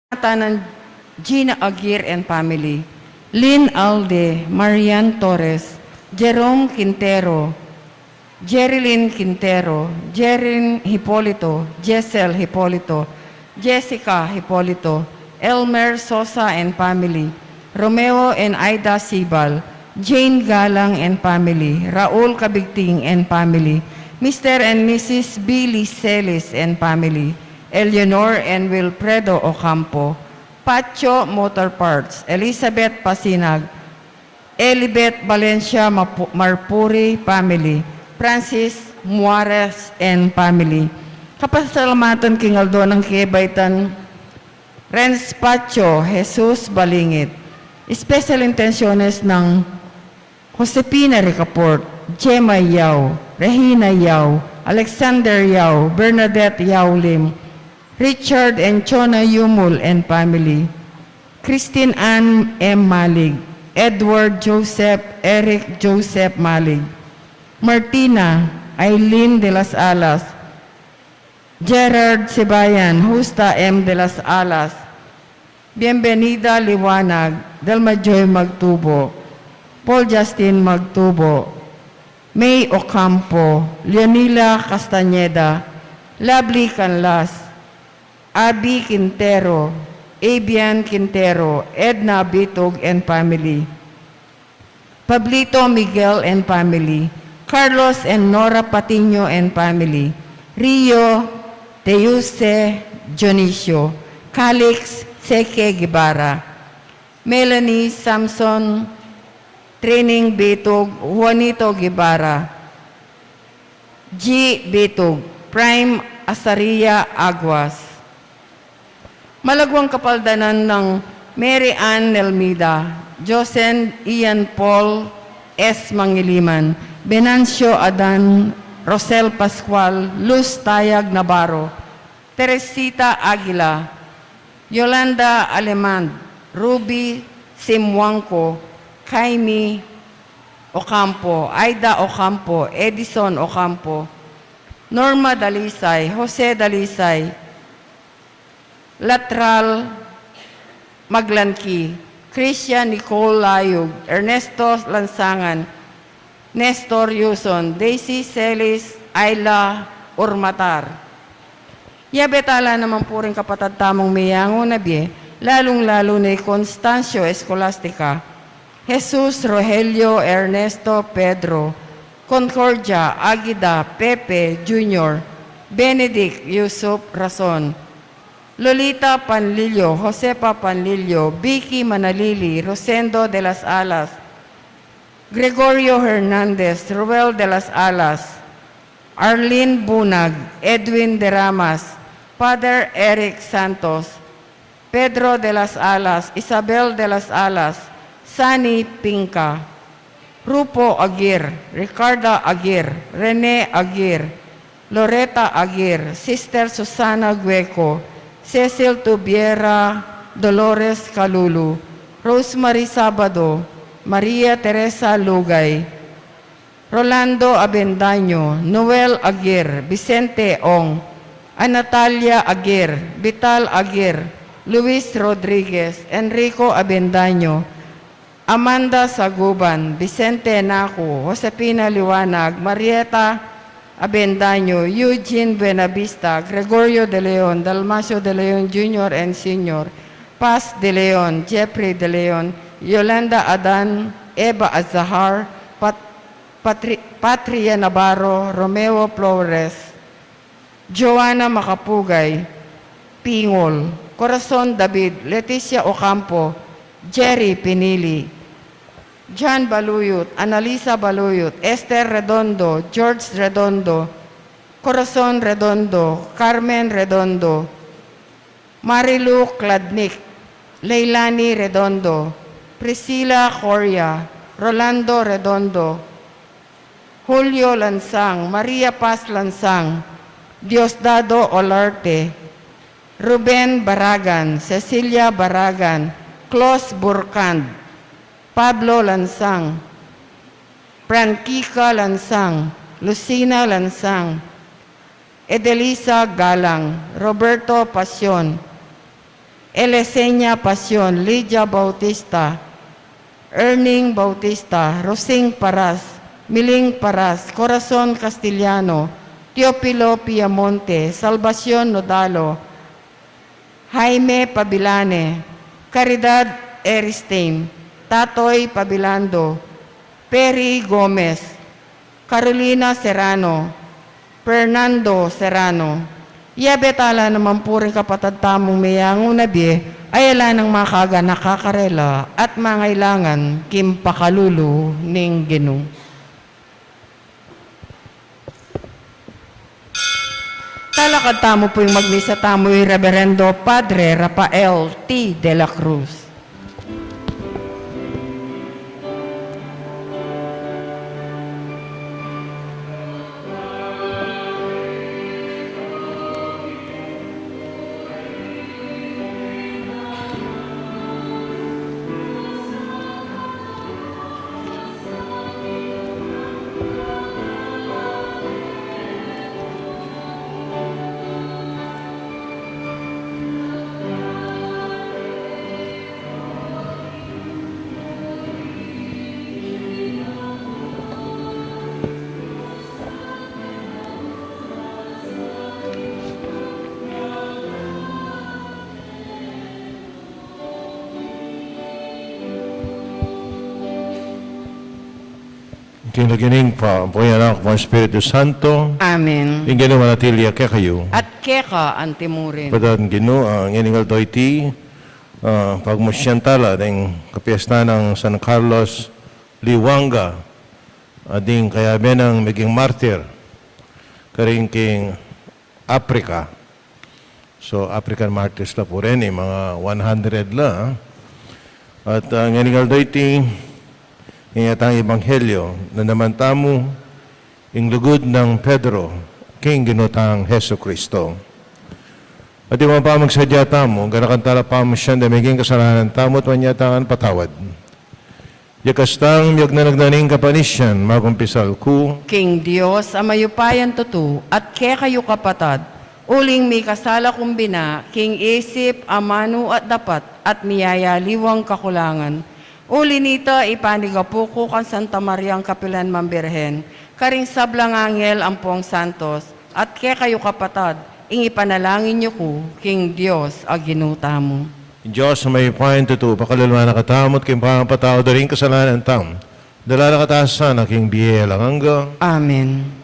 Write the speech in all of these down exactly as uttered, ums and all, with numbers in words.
Natanan Gina Aguirre and family, Lynn Alde, Marian Torres, Jerome Quintero, Jerilyn Quintero, Jerin Hipolito, Jessel Hipolito, Jessica Hipolito, Elmer Sosa and family, Romeo and Aida Sibal, Jane Galang and family, Raul Cabigting and family, Mister and Missus Billy Celis and family, Eleanor and Wilfredo Ocampo, Pacho Motor Parts, Elizabeth Pasinag, Elibet Valencia Mapu-, Marpuri family, Francis Muares and family. Kapasalamatan king aldo nang kebaitan, Renz Pacho, Jesus Balingit. Special intenciones ng Josefina Ricaport, Gemma Yao, Regina Yao, Alexander Yao, Bernadette Yao Lim, Richard and Chona Yumul and family, Christine Ann M. Malig, Edward Joseph, Eric Joseph Malig, Martina Aileen de las Alas, Gerard Sibayan, Justa M. de las Alas, Bienvenida Liwanag, Delma Joy Magtubo, Paul Justin Magtubo, May Ocampo, Leonila Castañeda, Lovely Canlas, Abby Quintero, Abian Quintero, Edna Bitug and family, Pablito Miguel and family, Carlos and Nora Patiño and family, Rio Deuse Dionisio, Calix Seque Guevara, Melanie Samson, Trining Bitug, Juanito Guevara, G. Bitug, Prime Azaria Aguas. Malagwang kapaldanan nang Mary Ann Nelmida, Josen Ian Paul S. Mangiliman, Venancio Adan, Rosel Pascual, Luz Tayag Navarro, Teresita Aguila, Yolanda Alemán, Ruby Simuangco, Kaimi Ocampo, Aida Ocampo, Edison Ocampo, Norma Dalisay, Jose Dalisay, Latral Maglanki, Christian Nicole Layug, Ernesto Lansangan, Nestor Yuson, Daisy Celis, Ayla Urmatar. Yabe tala naman pu ring kapatad tamung meyangu na bie, lalung-lalu na i Constancio Escolastica, Jesus Rogelio Ernesto Pedro, Concordia Aguida Pepe Junior, Benedict Yusuf Rason, Lolita Panlilio, Josefa Panlilio, Vicky Manalili, Rosendo de las Alas, Gregorio Hernandez, Ruel de las Alas, Arlene Bunag, Edwin de Ramas, Father Eric Santos, Pedro de las Alas, Isabel de las Alas, Sani Pinca, Rupo Agir, Ricarda Agir, Rene Agir, Loreta Agir, Sister Susana Gueco, Cecil Tubiera, Dolores Calulu, Rosemary Sabado, Maria Teresa Lugay, Rolando Abendaño, Noel Agir, Vicente Ong, Anatalia Agir, Vital Agir, Luis Rodriguez, Enrico Abendaño, Amanda Saguban, Vicente Naku, Josefina Liwanag, Marieta Abendaño, Eugene Buenavista, Gregorio de Leon, Dalmacio de Leon Junior and Senior, Paz de Leon, Jeffrey de Leon, Yolanda Adan, Eva Azahar, Pat-, Patri-, Patria Navarro, Romeo Flores, Joanna Macapugay, Pingol, Corazon David, Leticia Ocampo, Jerry Pinili, John Baluyot, Analisa Baluyot, Esther Redondo, George Redondo, Corazon Redondo, Carmen Redondo, Marilu Kladnik, Leilani Redondo, Priscilla Coria, Rolando Redondo, Julio Lansang, Maria Paz Lansang, Diosdado Olarte, Ruben Baragan, Cecilia Baragan, Clos Burkand, Pablo Lansang, Franquica Lansang, Lucina Lansang, Edelisa Galang, Roberto Pasion, Elesenia Pasion, Lydia Bautista, Erning Bautista, Rosing Paras, Miling Paras, Corazon Castellano, Teofilo Piamonte, Salvacion Nodalo, Jaime Pabilane, Caridad Eristain, Tatoy Pabilando, Perry Gomez, Carolina Serrano, Fernando Serrano. Yabe tala naman pu ring kapatad tamung meyangu na bie, a ala nang makaganaka karela at mangailangan king pakalulu ning Ginu. Talakad tamu pu ing magmisa tamu i Reverendo Padre Rafael T. de la Cruz. King lagyu ning Ibpa, ampo ning Anak, ampo ning Espiritu Santo. Amen. Ing Ginu manatili ya kekayu. At keka antimurin. Kapatad king Ginu, ah, ngening aldo iti, ah, pagmusian tala ding kapiestan nang San Carlos Liwanga, a ding kayabe nang meging martir karin king Africa. So, African martyrs la pu reni, mga one hundred la. At, ah, ngening aldo iti, ing ating ebanghelyo, nanaman tamu ing lugud nang Pedro king Ginu tang Jesucristo. At ing pamagsadya tamu, ganakan tala pamusian ding meging kasalanan tamu, at manyatang patawad. Ya kastang miyagnanag na ning kapanisian, magkumpisal ku king Dios a mayupayang tutu, at kekayu kapatad, uling mikasala kung bina, king isip, amanu at dapat, at miyayaliwang kakulangan. Uli nita, ipanigapu ku kang Santa Mariang kapilan mang Birhen, karing sablang anghel ampong santos, at kekayu kapatad, ing ipanalangin yu ku king Dios a Ginu tamu. Ing Dios a mayupayang tutu, pakalulwan na katamu at king pamapatawad da ring kasalanan tamu, dala na katamu sana king bie alang angga. Amen.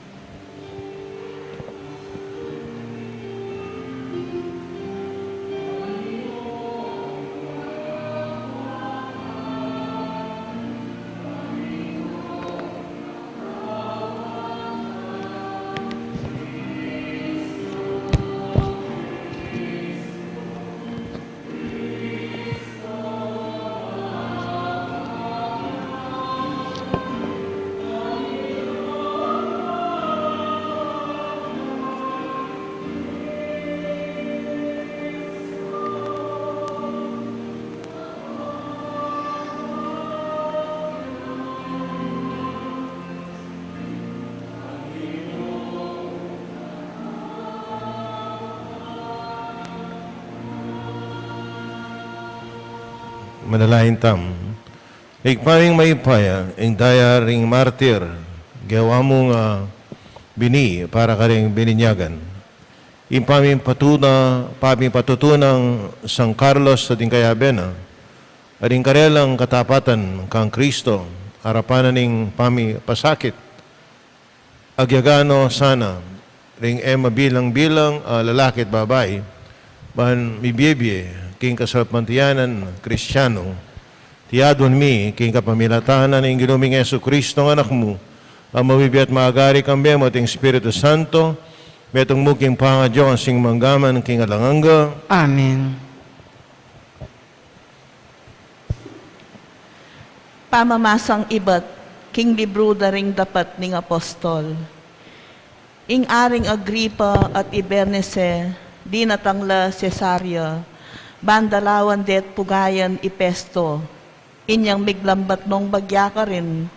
Manalangin tamu. Ibpa ming mayupaya, ing daya ring martir, gewa mung, ah, bini para karing bininyagan. Ing pamipatuna-, pamipatutu nang San Carlos at ding kayabe na, at ding karelang katapatan kang Kristo, arapan na ning pamipasakit, agyaga no sana ring e mabilang-bilang a lalaki at babai, ban mibie-bie king kasalpantayanan Kristiano, iti adwan mi king kapamilatan ning Ginu ming Jesucristo, a Anak mu, a mabibie at magari kambe mu at ning Espiritu Santo, metung mu king pangadyos ing mangga man king alang angga. Amen. Pamamasang ibat king libru da ring Dapat ning Apostol. Ing Aring Agripa at i Bernice dinatang la Cesarea, ban dalawan de't pugayan i Festo. Inyang miglambat nong bagya karin,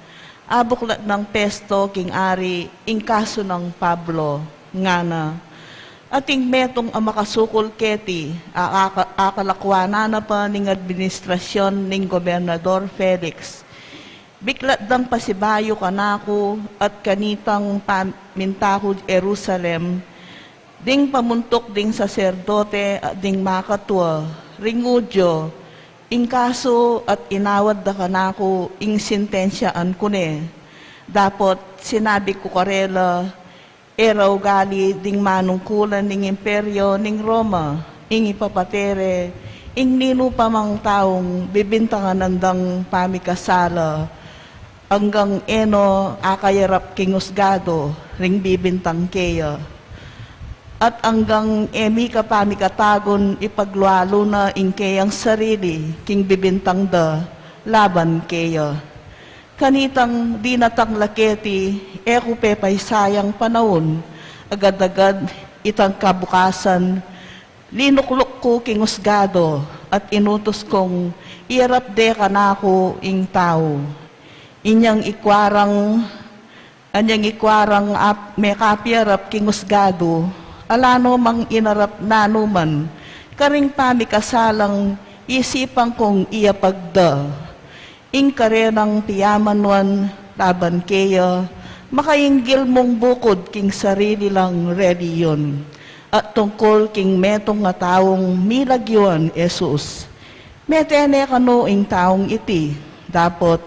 abuklat nang Festo king ari ing kasu nang Pablo, ngana, Ating metung a makasukul keti, a, a, a kalakuanan na pa ning administrasyun ning Gobernador Felix. Biklat dang pasibayu kanaku at kanitang paminta ku Jerusalem, ding pamuntuk ding saserdote at ding makatua ring Judio, ing kasu at inawad da kanaku ing sentensiaan ku ne. Dapot sinabi ku karela, e ra ugali ding manungkulan ning Imperio ning Roma ing ipapatere ing ninu pa mang taung bibintangan nandang pamikasala, anggang e no akayarap king usgadu ring bibintang keya, at anggang e mika pamikatagun ipaglualu na ing keyang sarili king bibintang da laban keya. Kanitang dinatang la keti, e ku pepaisayang panaun, agad-agad itang kabukasan, linukluk ku king usgadu at inutus kung iyarap de kanaku ing tau. Inyang ikuarang, anyang ikuarang ap-, mekapiyarap king usgadu, ala no mang inarap nanu man karing pamikasalang isipan kung iyapag da. Ing karenang piyamanuan laban keya, makainggil mung bukud king sarili lang relihiyon, at tungkul king metung a taung milagyuan Jesus. Mete ne kanu ing taung iti, dapot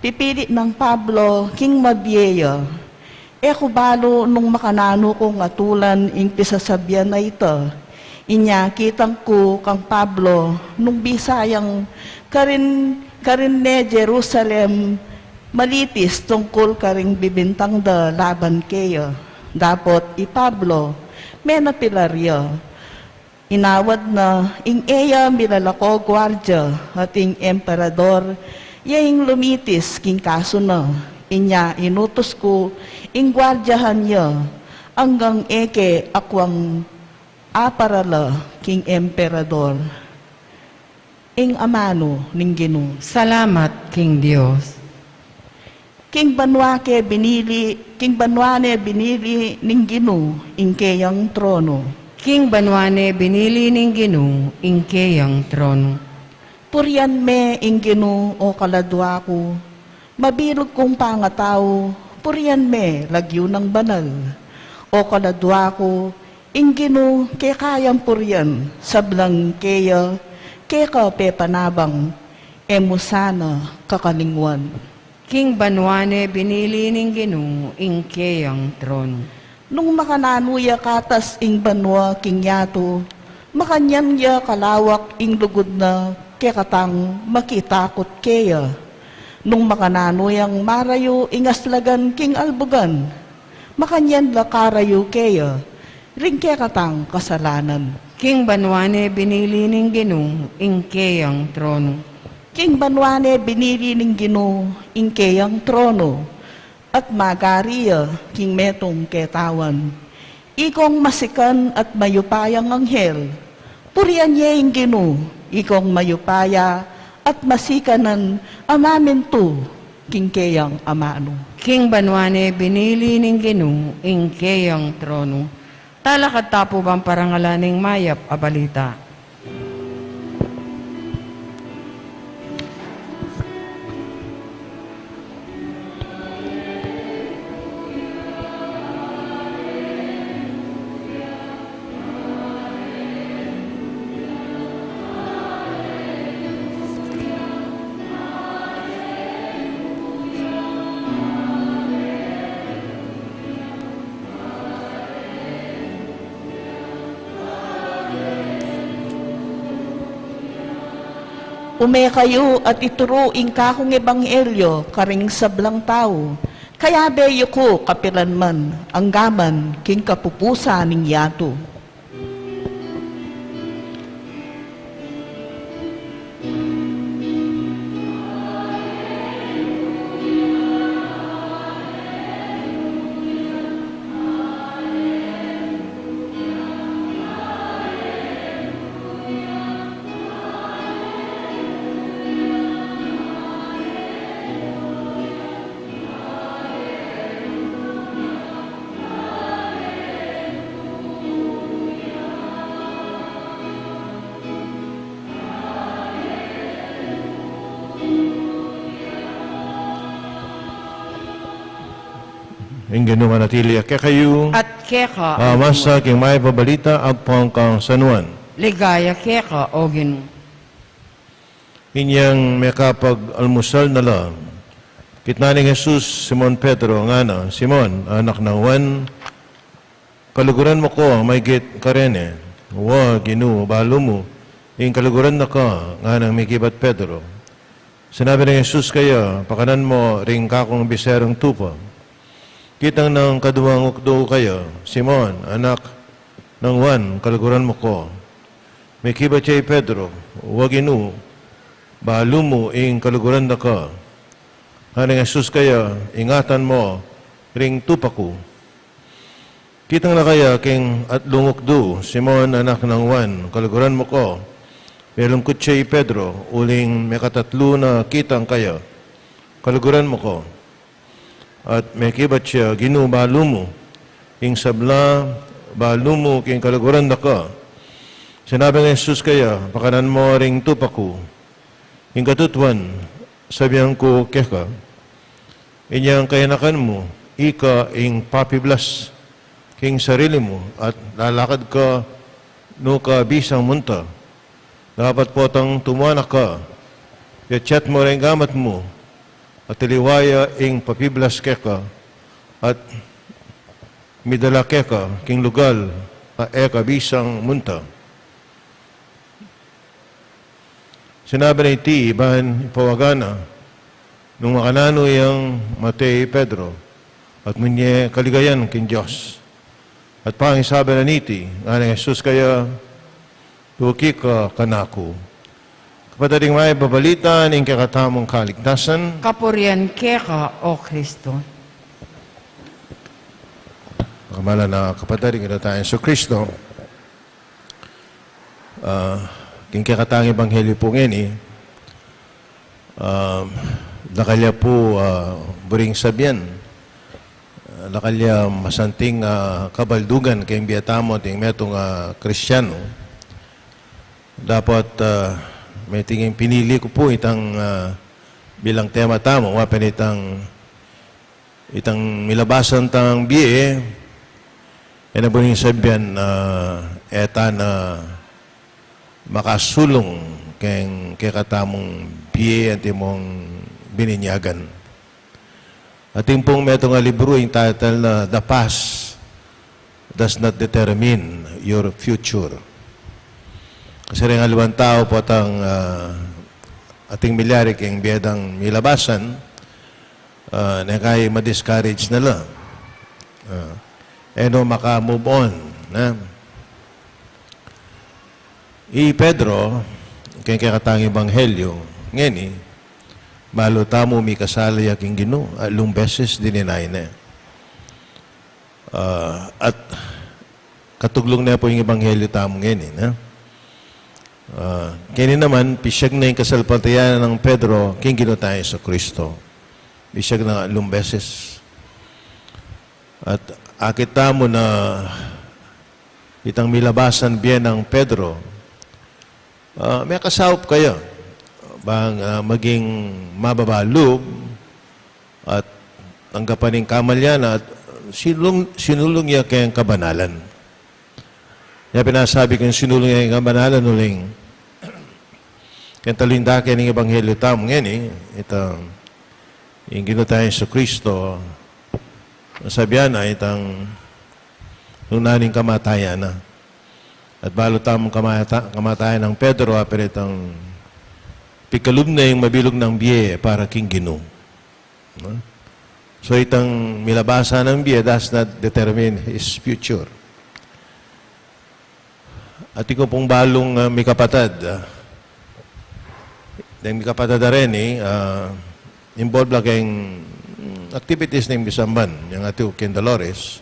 pipilit nang Pablo king mabie ya. E ku balu nung makananu kung atulan ing pisasabian a ita. Inya kitang ku kang Pablo nung bisa yang karin, karin ne Jerusalem malitis tungkul karing bibintang da laban keya. Dapot i Pablo, menapilar ya. Inawad na ing e ya milalako guardia at ing emperador ya ing lumitis king kasu na. Inya inutus ku ing guardiahan ya anggang e ke akuang aparala king emperador. Ing amanu ning Ginu. Salamat king Dios. King banua ke binili, king banua ne binili ning Ginu ing keyang tronu. King banua ne binili ning Ginu ing keyang tronu. Purian me ing Ginu, o kaladua ku, mabilug kung pangatau, purian me lagyu nang banal. O kaladua ku, ing Ginu keka yang purian, sablang keya keka pepanabang, e mu sana kakalingwan. King banua ne binili ning Ginu ing keyang tronu. Nung makananu ya katas ing banua king yatu, makanyan ya kalawak ing lugud na kekatang makitakut keya. Nung makananu yang marayu ing aslagan king albugan, makanyan la karayu keya ring kekatang kasalanan. King banua ne binili ning Ginu ing keyang tronu. King banua ne binili ning Ginu ing keyang tronu, at magari ya king metung ketawan. Ikong masikan at mayupayang anghel, purian ye ing Ginu, ikong mayupaya at masikanan a mamintu king keyang amanu. King banua ne binili ning Ginu ing keyang tronu. Talakad ta pu bang parangalan ing mayap a balita. Ume kayu at ituru ing kakung ebanghelyo karing sablang tau, kayabe yu ku kapilan man, anggaman king kapupusan ning yatu. Ing Ginu manatili ya kekayu. At keka. Masa king mayap a balita agpang kang San Juan. Ligaya keka, o Ginu. Inyang mekapag-almusal na la, kitnan nang Jesus i Simon Pedro, ngana, "Simon, anak nang Juan, kaluguran mu ku maygit kareni?" "Wa, Ginu, balu mu ing kaluguran da ka," nganang mekibat Pedro. Sinabi nang Jesus kaya, "Pakanan mu ring kakung biserung tupa." Kitang nang kaduang ukdu kaya, "Simon, anak nang Juan, kaluguran mu ku?" Mekibat ya i Pedro, "Wa, Ginu, balu mu ing kaluguran da ka." Nganang Jesus kaya, "Ingatan mu ring tupa ku." Kitang na kaya king atlung ukdu, "Simon, anak nang Juan, kaluguran mu ku?" Melungkut ya i Pedro, uling mekatatlu na kitang kaya, "Kaluguran mu ku?" At mekibat ya, "Ginu, balu mu ing sabla, balu mu king kaluguran da ka." Sinabi nang Jesus kaya, "Pakanan mu ring tupa ku. Ing katutuan, sabian ku keka, inyang kayanakan mu, ika ing papiblas king sarili mu at lalakad ka nu ka bisang munta. Dapat potang tumuanak ka, yatyat mu ring gamat mu, at aliwa ya ing papiblas keka, at midala keka king lugal a e ka bisang munta." Sinabi na iti ban ipawagan na nung makananu yang mate i Pedro, at munye kaligayan king Dios. At pangisabi na niti, nganang Jesus kaya, "Tuki ka kanaku." Kapatad, ing mayap a balita ning kekatamung kaligtasan. Kapurian keka, o Kristo. Kamalan a kapatad, ing Ginu tang Jesucristo. Ah, king kekatang ebanghelyo pu ngeni, ah, dakal ya pu, ah, buring sabian, ah, dakal ya masanting, ah, kabaldugan king bie tamu anting metung a Kristianu. Dapat, ah, meting ing pinili ku pu itang, ah, bilang tema tamu, wa pin itang itang milabasan tang bie, e na buring sabian, ah, e ta na makasulung keng kekatamung bie antimong bininyagan. Atin pung metung a libru, ing title na The Past Does Not Determine Your Future. Kasi ring aliwang tau potang, ah, ating milyari keng bie dang milabasan, ah, neng kai ma-discourage na la. Ah, e no maka-move on, ne? I Pedro, keng kekatang ebanghelyo ngeni, balu tamu mikasala ya king Ginu, atlung beses dininay ne. Ah, at katuglung ne pu ing ebanghelyo tamu ngeni, ne? Ah, keni naman, pisyag na ing kasalpantayanan nang Pedro king Ginu tang Jesucristo. Pisyag na atlung beses. At akit tamu na itang milabasan bie nang Pedro, ah, mekasaup kaya bang, ah, maging mababa lub at tanggapan ing kamalian at sinulung, sinulung ya keng kabanalan. Ya pinasabi kung sinulung ya keng kabanalan uling keng talindake ning ebanghelyo tamu ngeni, itang ing Ginu tang Jesucristo, sabian na itang nung nanu ing kamatayan na. At balu tamung kamata-, kamatayan nang Pedro, apin itang pikalub na ing mabilug nang bie para king Ginu. No? So, itang milabasan nang bie does not determine his future. Atin ku pung balung, ah, mikapatad, ah, deng mikapatad a reni, ah, involve la keng activities ning misamban, yang atiu keng Dolores.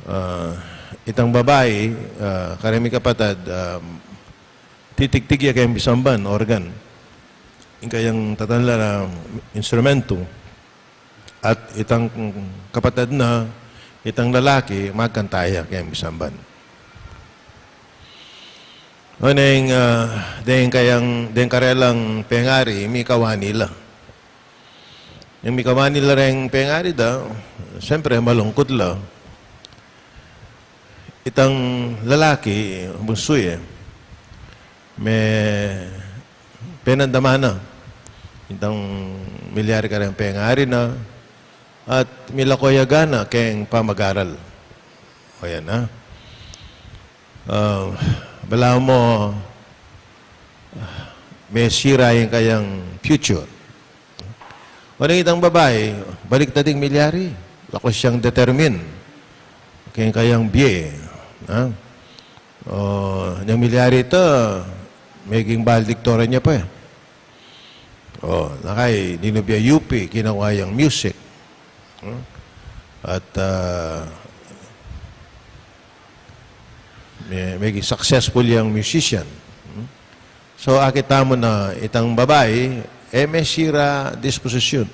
Ah, itang babai, ah, kareng mikapatad, ah, titigtig ya keng misamban, organ. Ing kayang tatanlan a instrumento. At itang kapatad na, itang lalaki, magkanta ya keng misamban. Neng, ah, deng kayang, deng karelang pengari, mikawani la. Nung mikawa na la reng pengari da, siyempre, malungkut la. Itang lalaki, bunsu ya, me-, penandaman na itang milyari kareng pengari na, at milako ya gana keng pamag-aral. O yan, ha? Ah, balamu, ah, mesira ing kayang future. O, ning itang babai, balik ta ding milyari. Laku siyang determine keng kayang bie, ha? O, ning milyari ita, meging valedictorian ya pa, e. O, na kay, linub ya U P, kinawa yang music. Hmm? At, ah, me-, meging successful yang musician. Hmm? So, akit tamu na itang babai, e, mesira disposition.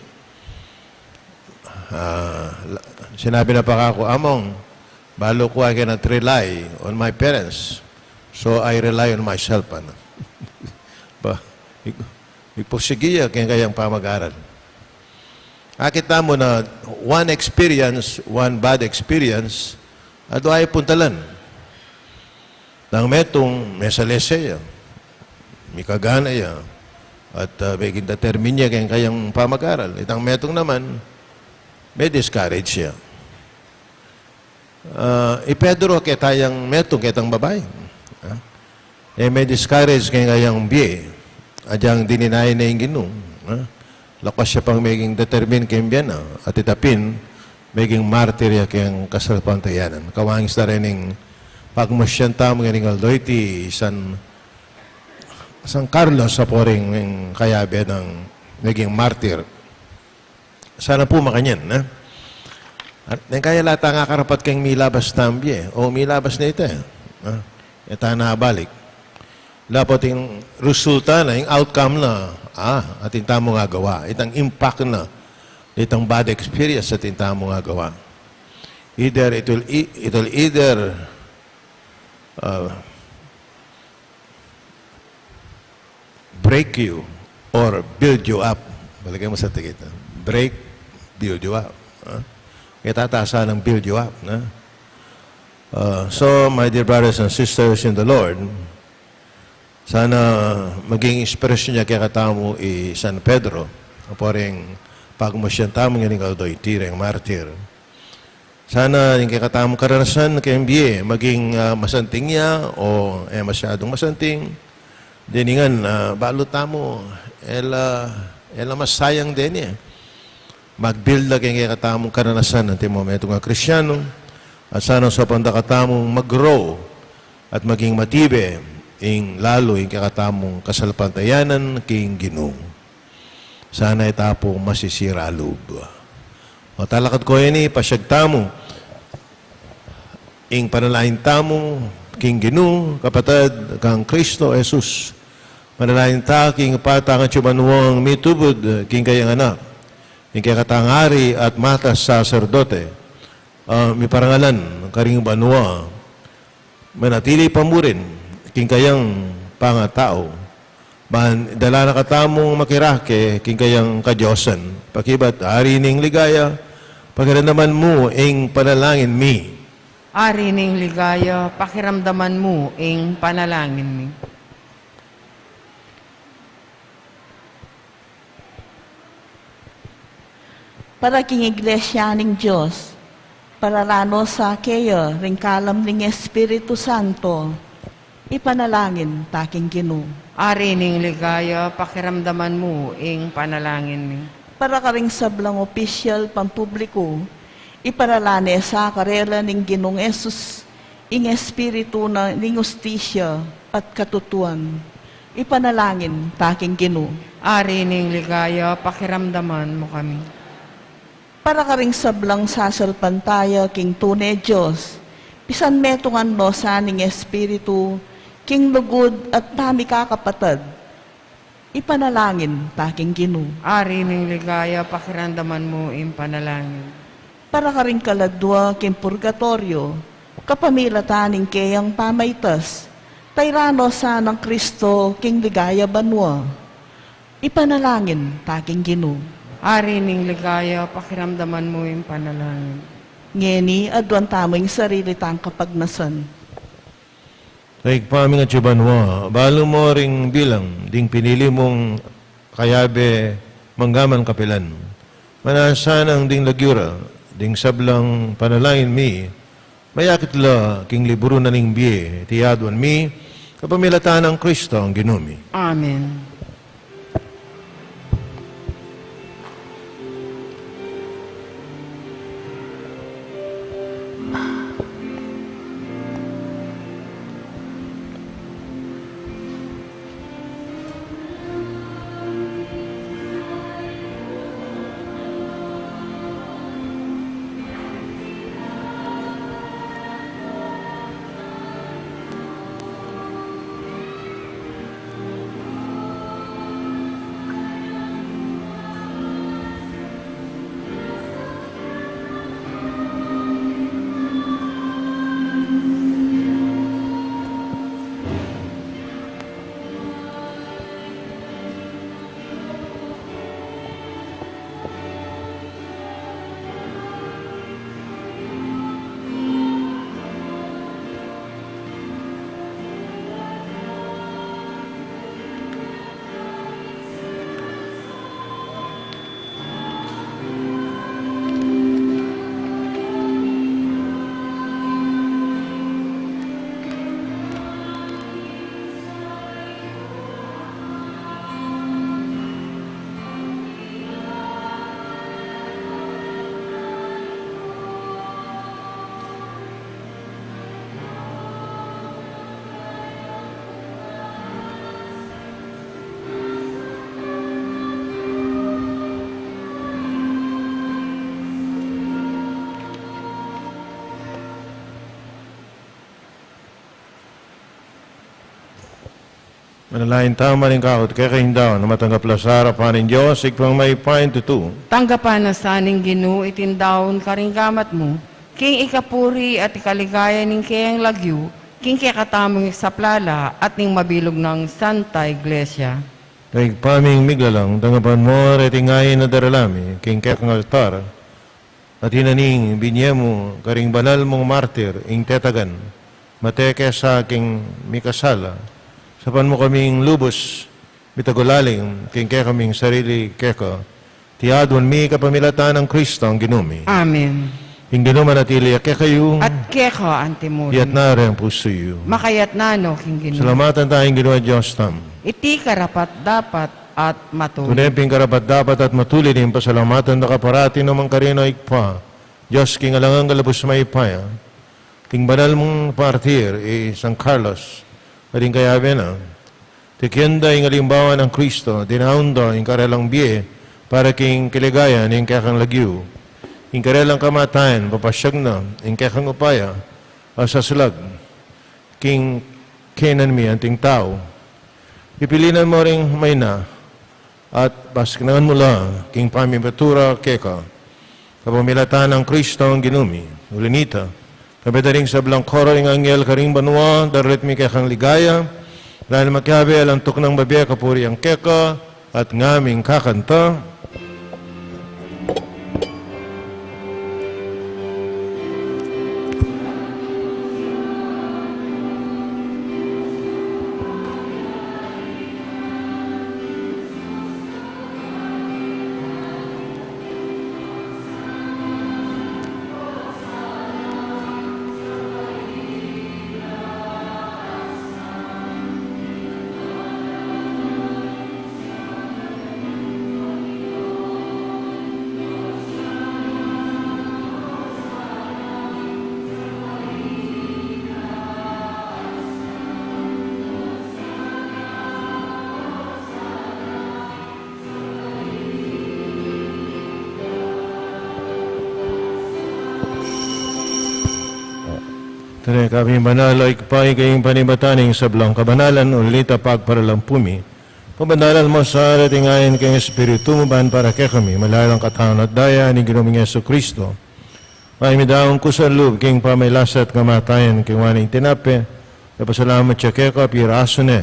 Ah, la-, sinabi na pa kaku, "Among, balu ku, I cannot rely on my parents. So, I rely on myself," ana. Ba, ig-, igpursigi ya keng kayang pamag-aral. Akit tamu na one experience, one bad experience, adwa ya puntalan. Itang metung, mesalese ya, mikagana ya, at, ah, meging determine ya keng kayang pamag-aral. Itang metung naman, me-discourage ya. Ah, i Pedro, keta yang metung, ketang babai, ha? E, me-discourage keng kayang bie, agyang dininay na ing Ginu, ha? Laku ya pang meging determine keng bie na, at ita pin, meging martir ya keng kasalpantayanan. Kawangis da reng pagmusian tamu ngening aldo iti San, San Carlos, a pori ning kayabe nang meging martir. Sana pu makanyan, ha? At neng kaya la tang akarapat keng milabas tang bie, o milabas na ita, ha? E ta na balik. Dapat ing resulta na, ing outcome na, ah, atin tamung agawa. Itang impact na nitang bad experience atin tamung agawa. Either it will e-, it will either, uh, break you or build you up. Balikan mu sa Tagalog, ha? Break, build you up. Ha? Kaya tatasan ng build you up, ha? Uh, so, my dear brothers and sisters in the Lord, sana maging inspirasyon ya kekatamu i San Pedro, a pori ning pagmusian tamu ngening aldo iti, reng martir. Sana ing kekatamung karanasan keng bie, maging, ah, masanting ya o e masyadung masanting, deni ngan, ah, balu tamu, e la, e la masayang deni, e. Mag-build la keng kekatamung karanasan anti mo metung a Kristiano, at sana saupan da katamung mag-grow at maging matibe ing lalu ing kekatamung kasalpantayanan king Ginu. Sana e ta pu masisira lub. O talakad ko ini, pasiag tamu ing panalangin tamu king Ginu, kapatad, kang Kristo Jesus. Manalangin ta king Ibpa tang atsu ka banua, mitubud king kayang Anak, ing kekatang Ari at Matas Saserdote, a miparangalan karing banua, manatili pa murin king kayang pangatau, ban dala na katamung makirake king kayang kadiosan. Pakibat, Ari ning ligaya, pakiramdaman mu ing panalangin mi. Ari ning ligaya, pakiramdaman mu ing panalangin mi. Para king Iglesia ning Dios, para la no sa keya ring kalam ning Espiritu Santo, ipanalangin ta king Ginu. Ari ning ligaya, pakiramdaman mu ing panalangin mi. Para karing sablang opisyal pampubliku, iparala ne sa karela ning Ginung Jesus, ing espiritu na ning ustisya at katutuan. Ipanalangin ta king Ginu. Ari ning ligaya, pakiramdaman mu kami. Para karing sablang sasalpantaya king tune Dios, pisanmetungan no sa ning Espiritu king lugud at pamikakapatad. Ipanalangin ta king Ginu. Ari ning ligaya, pakiramdaman mu ing panalangin. Para karing kaladua king purgatoryo, kapamilatan ning keyang pamaitas, tayran no sa nang Kristo king ligaya banua. Ipanalangin ta king Ginu. Ari ning ligaya, pakiramdaman mu ing panalangin. Ngeni, aduan tamu ing sarili tang kapagnasan. Ibpa ming atsu ka banua, balu mu ring bilang ding pinili mung kayabe manggaman kapilan. Manasa nang ding lagyu ra ding sablang panalangin mi, mayakit la king liburu na ning bie, iti aduan mi kapamilatan nang Kristong Ginu mi. Amen. Manalangin tamu, maring kakut keka ing daun, matanggap la sa arapan ning Dios, Ibpang mayupaya king tutu. Tanggapan na sa ning Ginu iting daun karing gamat mu, king ikapuri at ikaligaya ning keyang lagyu, king kekatamung isaplala at ning mabilug nang Santa Iglesia. Ibpa ming miglalang, tanggapan mu reting ain a darala mi king kekang altar, at ina ning binye mu karing banal mung martir ing tetagan, mate kesa king mikasala, saupan mu kaming lubus mitagulaling king kekaming sarili keka. Iti aduan mi kapamilatan nang Kristong Ginu mi. Amen. Ing Ginu manatili ya kekayu. At keka antimurin. Iyatas yu ring pusu yu. Makayatas no king Ginu. Salamatan taya ing Ginu a Dios tamu. Iti karapat-dapat at matulid. Tune pin karapat-dapat at matulid ing pasalamatan da ka parati naman karin, O Ibpa, Dios king alang angga, lubus mayupaya. Ing banal mung martir i San Carlos, at ing kayabe na, tikian da ing alimbawa nang Kristo, dinaun da ing karelang bie para king kaligayan ning kekang lagyu. Ing karelang kamatayan, papasiag na ing kekang upaya a sasalag king kaynan mi anting tau. Pipilinan mu ring maina at pasiknangan mu la king pamipatura keka. Kapamilatan nang Kristong Ginu mi. Uli nita, kayabe da ring sablang koro ring anghel karing banua, daralit mi kekang ligaya, dahil makiabe alang tuknang babie kapurian keka, at ngaming kakanta. Tune ka pin banal, O Ibpa, ika ing panibatan ning sablang kabanalan, uli nita pagparalampu mi. Pabanalan mu sa reting ain king Espiritu mu, ban para kekami malalang katawan at daya ning Ginu ming Jesucristo. Mayap mi daun kusang lub king pamagkasakit at kamatayan, kinua ne ing tinape, ipasalamat ya keka, pirasu ne,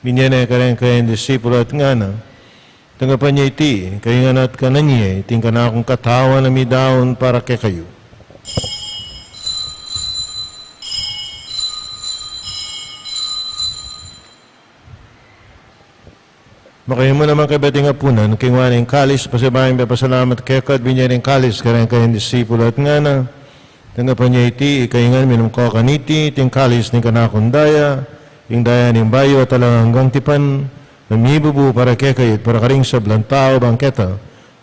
binye ne kareng kayang disipulu at ngana: Tanggapan ye iti, kayu ngan at kanan ye, iti ing kanakung katawan a midaun para kekayu. Makayamu naman kayabe king apunan, kinua ne ing kalis, pasibayu yang pepasalamat keka at binye ne ing kalis kareng kayang disipulu at ngana: Tanggapan ye iti, kayu ngan minum kayu kaniti, iti ing kalis ning kanakung daya, ing daya ning bayu at alang anggang tipan, a mibubu para kekayu at para karing sablang tau, bang keta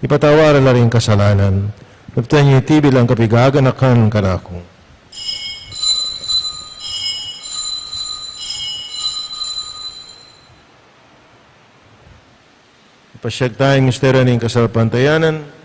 ipatawad la ring kasalanan. Daptan ye iti bilang kapaganakan kanaku. Pasiag taya ing misteryu ning kasalpantayanan.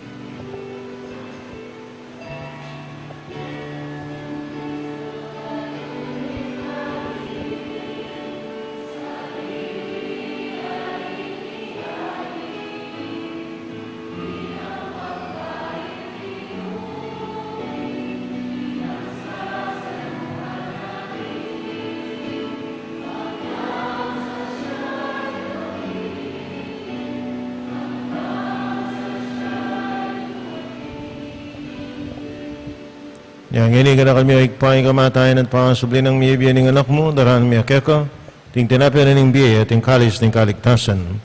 Inya ngeni, ganakan mi, O Ibpa, ing kamatayan at pangasubli nang mibie ning Anak mu, daraun mi keka iting tinape ning bie at ing kalis ning kaligtasan.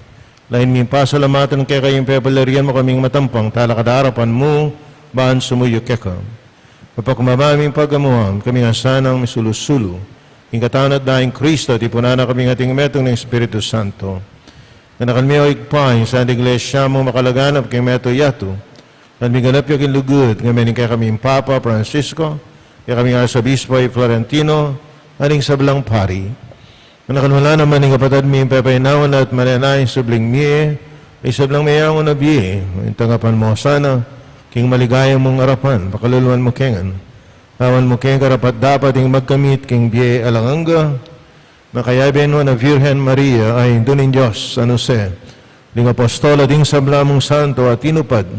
Lain ming pasalamatan keka ing pepalarian mu kaming matampang talakad king arapan mu ban sumuyu keka. Papakumbaba ming pagamuan, kaming asanang misulu-sulu king katawan at daya nang Kristo, tipunan na kaming ating metung ning Espiritu Santo. Ganakan mi, O Ibpa, ing Santa Iglesia mu makalaganap king meto yatu, at miganap ya king lugud, ngeni king kekaming Papa Francisco, kekaming Arsobispo i Florentino, at ing sablang pari. Ganakan mu la naman ing kapatad ming pepainawa at manenaya king subling mie, ing sablang meangu na bie, ing tanggapan mu sana king maligaya mung arapan, pakaluluan mu ke ngan. Awan mu keng karapat-dapat ing magkamit king bie alang angga, makayabe na ning Virgen Maria a Indu ning Dios, San Jose, ding apostol at ding sabla mung santo a tinupad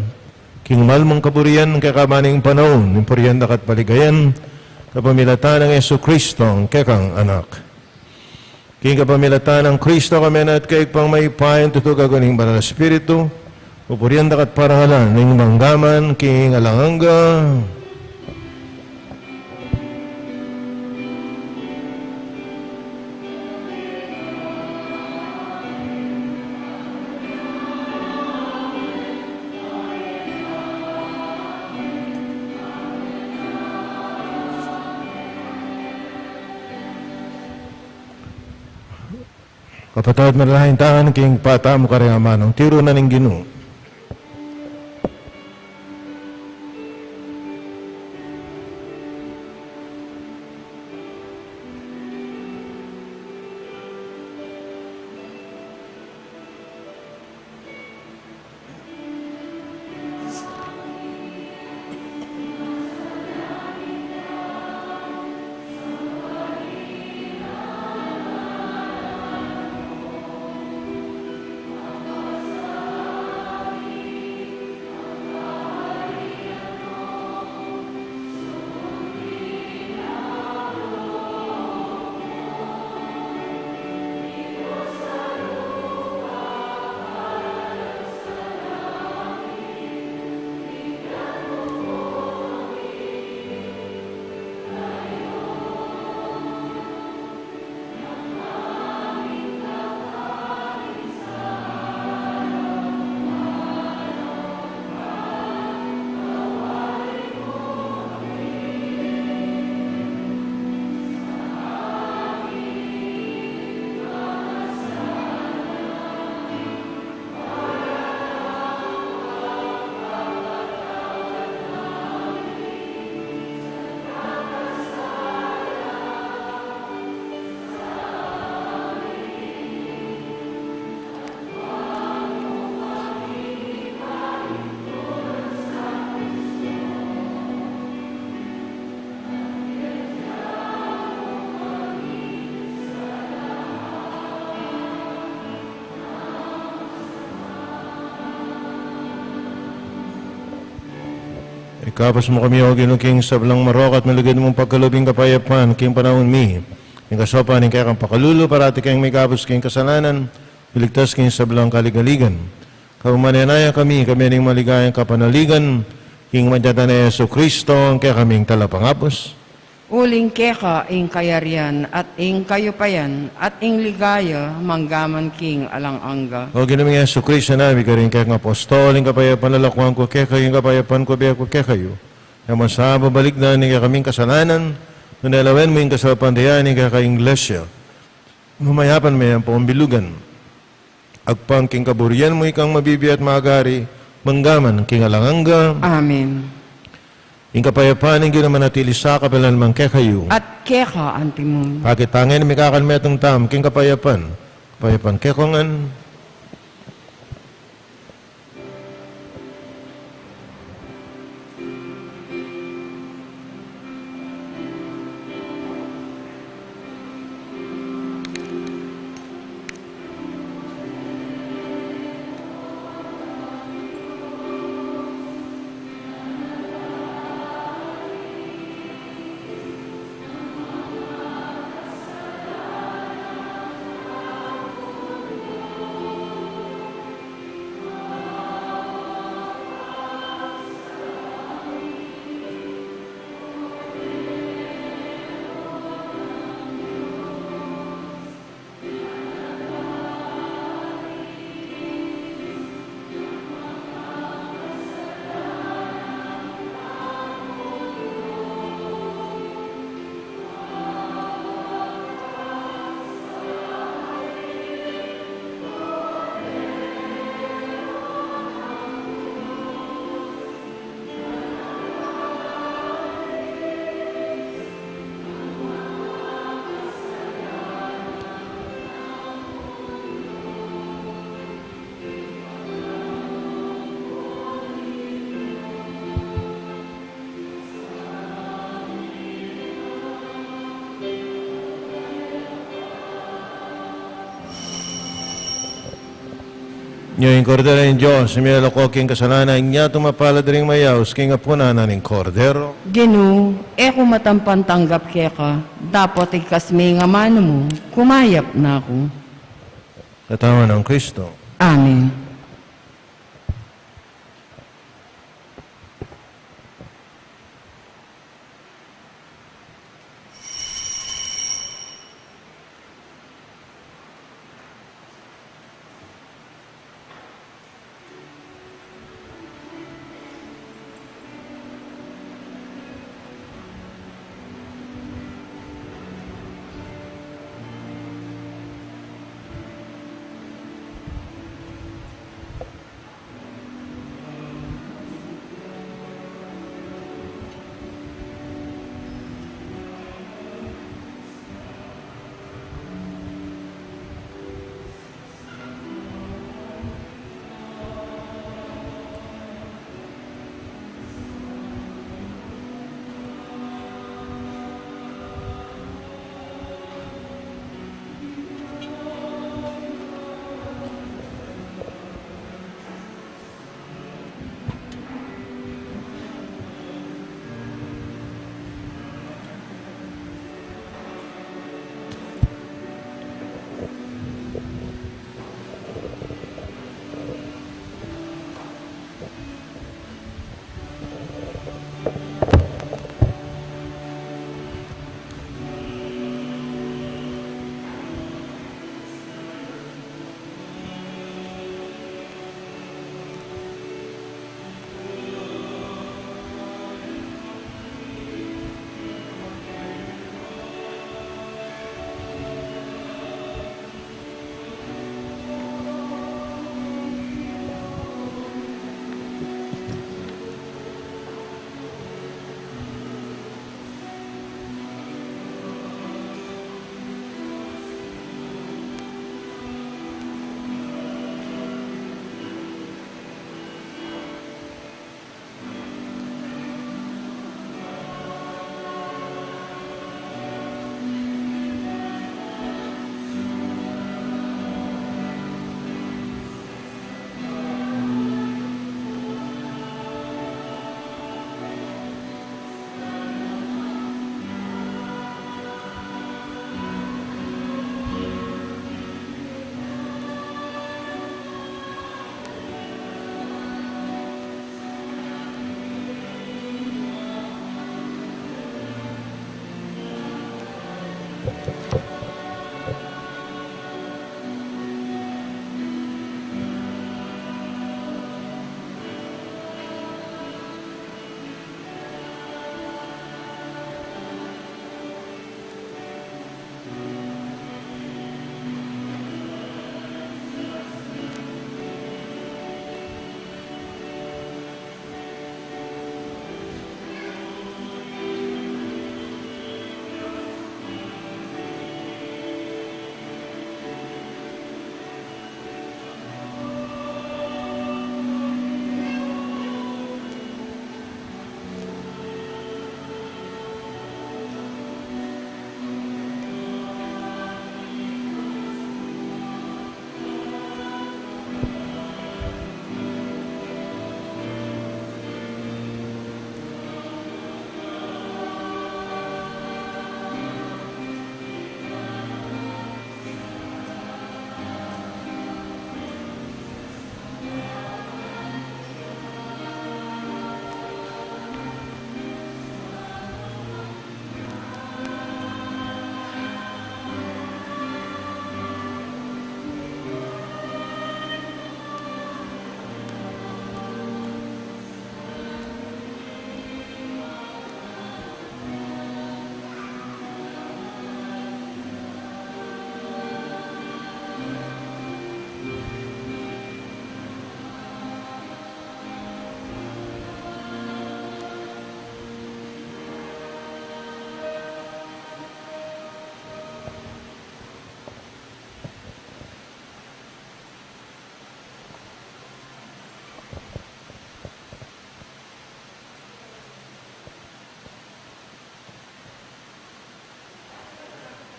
king mal mung kaburian king kekaban ning panaun, ing purian da ka at paligayan, kapamilatan nang Jesucristo, ing kekang Anak. King kapamilatan nang Kristo, kambe na at keka mayupayang tutu, kayabe ning Banal a Espiritu, pupurian da ka at parangalan ning mangga man king alang angga. Kapatad, manalangin tamu king patamu karing amanung tiru na ning Ginu. Ikabus mu kami, O Ginu, king sablang marok at malugud mung pagkalub ing kapayapan king panaun mi. King kasaupan ning kekang pakalulu, parati keng mikabus king kasalanan, miligtas king sablang kaligaligan. Kapamanenaya kami, kami ning maligayang kapanaligan, king anak na Jesucristo, a kekaming talapangabus. Uling keka ing kayarian at ing kayupayan at ing ligaya manggaman king alang angga. O Ginu ming Jesucristo, sinabi mu karing kekang apostol, ing kapayapan lalakuan ku kekayu, ing kapayapan ku ibie ku kekayu. E mu sa babalikdan ing kekaming kasalanan, nune lawen mu ing kasalpantayanan ning kekang Iglesia. Mamayapan me ampong bilugan. Agpang king kaburian mu, ikang mabibie at magari, manggaman king alang angga. Amen. Ing kapayapan ning Ginu manatili sa kapilan man kekayu. At keka antimun. Pakit tang mikakan metung tamu king kapayapan. Kapayapan kekongan. Nya ing Kordero ning Dios, a milalako king kasalanan, ing yatu mapalad ring mayaus king apunan ning Kordero. Ginu, e ku matampan tanggap keka, dapot igkas me ing amanu mu, kumayap na ku. Katawan nang Kristo. Amen.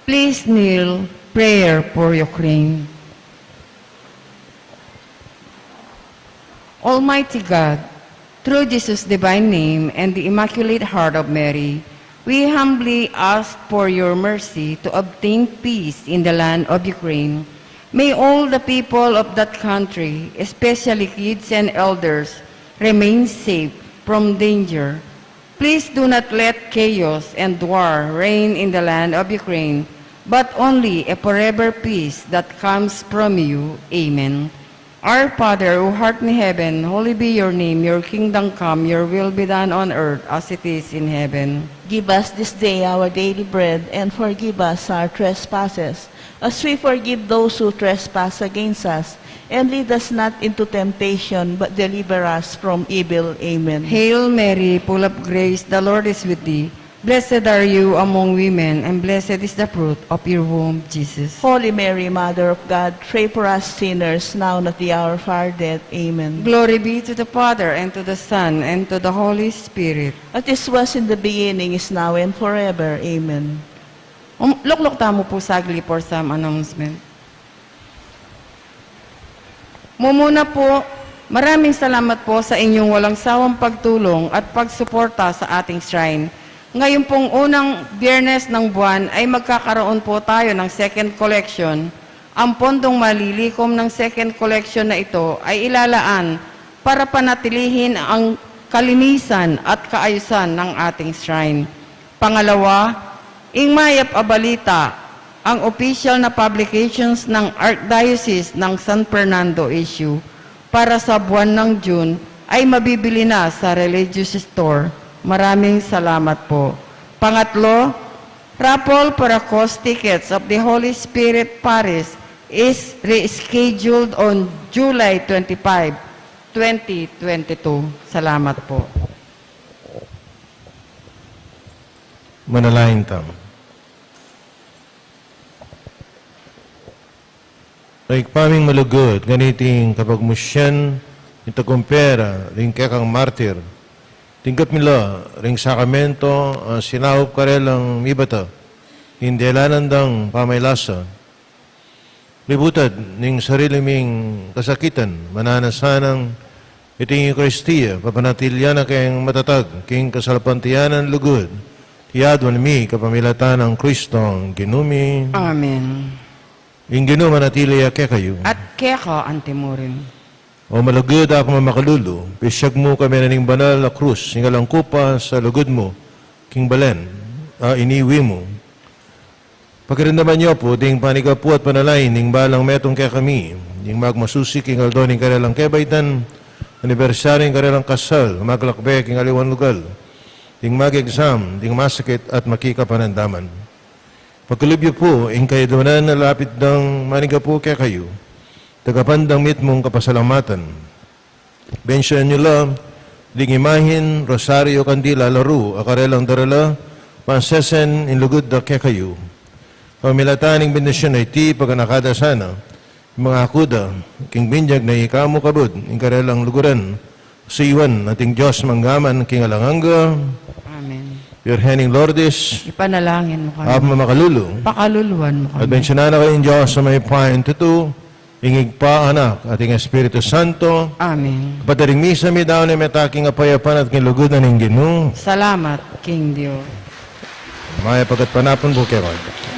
Please kneel, prayer for Ukraine. Almighty God, through Jesus' divine name and the Immaculate Heart of Mary, we humbly ask for your mercy to obtain peace in the land of Ukraine. May all the people of that country, especially kids and elders, remain safe from danger. Please do not let chaos and war reign in the land of Ukraine, but only a forever peace that comes from you. Amen. Our Father, who art in heaven, holy be your name. Your kingdom come, your will be done on earth as it is in heaven. Give us this day our daily bread, and forgive us our trespasses, as we forgive those who trespass against us. And lead us not into temptation, but deliver us from evil. Amen. Hail Mary, full of grace, the Lord is with thee. Blessed are you among women, and blessed is the fruit of your womb, Jesus. Holy Mary, Mother of God, pray for us sinners, now and at the hour of our death. Amen. Glory be to the Father, and to the Son, and to the Holy Spirit. As it was in the beginning, is now, and forever. Amen. Um, lukluk tamu pu saglit for some announcement. Mumuna po, maraming salamat po sa inyong walang sawang pagtulong at pagsuporta sa ating shrine. Ngayon pong unang Biyernes ng buwan ay magkakaroon po tayo ng second collection. Ang pondong malilikom ng second collection na ito ay ilalaan para panatilihin ang kalinisan at kaayusan ng ating shrine. Pangalawa, ing mayap a balita, ang opisyal na publications ng Archdiocese ng San Fernando issue para sa buwan ng June ay mabibili na sa religious store. Maraming salamat po. Pangatlo, raffle for a cost tickets of the Holy Spirit Parish is rescheduled on July twenty-five, twenty twenty-two. Salamat po. Manalangin tamu. Ibpa ming malugud, nganiting kapagmusian, ning tagumpera ring kekang martir, tinggap mi la ring sakramento, a sinaup karelang mibata king delanan dang pamaylasa. Libutad ning sarili ming kasakitan, mananu sanang iting Eukaristia, papanatilian na keng matatag king kasalpantayanan lugud. Iti aduan mi kapamilatan nang Kristong Ginu mi. Amen. Ing Ginu manatili ya kekayu. At keka antimurin. O malugud a mamakalulu, pisyag mu kami na ning banal a krus, ing alang kupa sa lugud mu, king balen a iniwi mu. Pakiramdaman yu pu ding panigapu at panalangin ning balang metung kekami, ding magmasusi king aldo ning karelang kebaitan, anibersaryu ning karelang kasal, maglakbe king aliwang lugal, ding mag-exam, ding masakit at makikapanandaman. Pagkalub yu pu ing kayadwanan a lapit dang manigapu kekayu, tagapan dang mitmung kapasalamatan. Bendisyunan yu la ding imahen, rosaryu, kandila, laru a karelang darala, pansesen ing lugud da kekayu. Pamilatan ning bendisyun a iti, paganaka da sana ing mangaku da king binyag na ika mu kabud ing karelang luguran, suyuan na ning Dios mangga man king alang angga. Amen. Birhen ning Lourdes, ipanalangin mu kami. Ibpa ming makalulu, pakaluluan mu kami. At bendisyunan na kayu ning Dios a mayupaya, ing tutu, ing Ibpa, Anak, at ing Espiritu Santo. Amen. Kapatad, ing misa midaun ne meta king kapayapan at king lugud na ning Ginu. Salamat king Dios. Mayap a gatpanapun pu kekayu.